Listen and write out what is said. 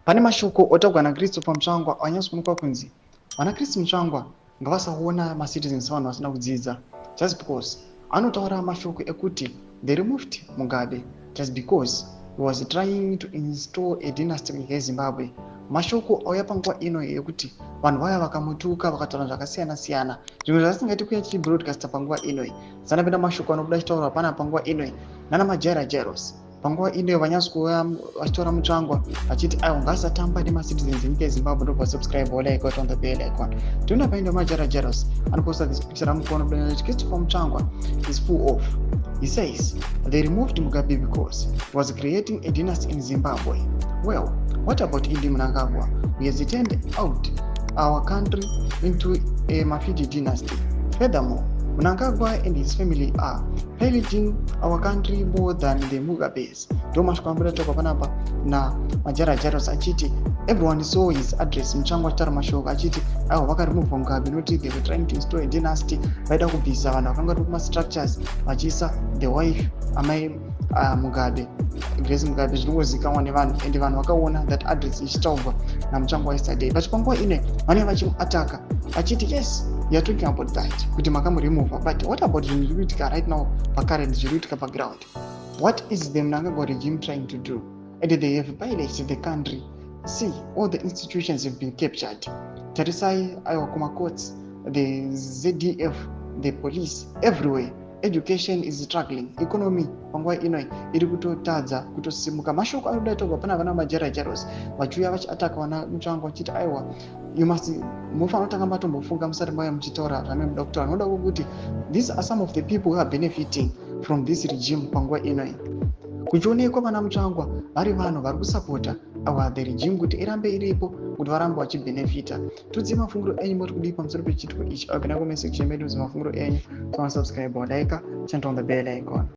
Pane mashoko otaurwa naChristopher Mutsvangwa anyatsokuonekwa kunzi vana Chris Mutsvangwa ngavasaona macitizens sevanhu vasina kudzidza, just because anotaura mashoko ekuti they removed Mugabe just because he was trying to install a dynasty munyika yeZimbabwe. Mashoko auya panguva ino yekuti vanhu vaya vakamutuka, vakataura zvakasiyana siyana, zvimwe zvavasingaiti kuya tichibroadcasta panguva inoi. Sanapinda mashoko anobuda achitaurwa pana panguva inoi nana Majaira Jairos. Panguva ino vanyatsokuuya vachitaura Mutsvangwa vachiti aiwa, ngaasatamba nemacitizens enyika yeZimbabwe. Ndobva subscribe, like, on the bell icon. Tiona paenda Majara Jaros anoposta this picture ramukuona kuti Christopher Mutsvangwa is full of. He says they removed Mugabe because he was creating a dynasty in Zimbabwe. Well, what about ED Mnangagwa, who has turned out our country into a Mafidi dynasty? Furthermore, Mnangagwa and his family are pillaging our country more than the Mugabes. Ndo mashoko ambuda taurwa panapa naMajara Jaros achiti everyone saw his address. Mutsvangwa achitaura mashoko achiti aiwa, vakaremuvha Mugabe noti they were trying to install a dynasty, vaida kubvisa vanhu vakanga vari kumastructures vachiisa the wife, amai Mugabe, Grace Mugabe. Zvinongozivikanwa nevanhu and vanhu vakaona that address ichitaurwa naMutsvangwa yesterday. But panguva ino vanenge vachimuataka vachiti, yes, you are talking about that kuti makamuremova, but what about zvinhu zviri kuitika right now pacurrent, zviri kuitika paground? What is the Mnangagwa regime trying to do? And they have pillaged the country. See, all the institutions have been captured. Tarisai aiwa kumacourts, the ZDF, the police, everywhere. Education is struggling, economy panguva inoi iri kutotadza kutosimuka. Mashoko ari kuda pana vana Majera Jaros vachiuya vachiataka vana Mutsvangwa vachiti aiwa, you must, mufanira kutanga matombofunga musati mauya muchitaura zvamunoda kutaura, nokuda kwokuti these are some of the people who are benefiting from this regime. Panguva inoi kuchionekwa vana Mutsvangwa vari vanhu vari kusapota awa the regime kuti irambe iripo, kuti varambe vachibhenefita. Tudzii mafungiro enyu, moti kudii pamusoro pechiitiko ichi? Agenda comment section medu mafungiro enyu. Subscribe, like, turn on the bell icon.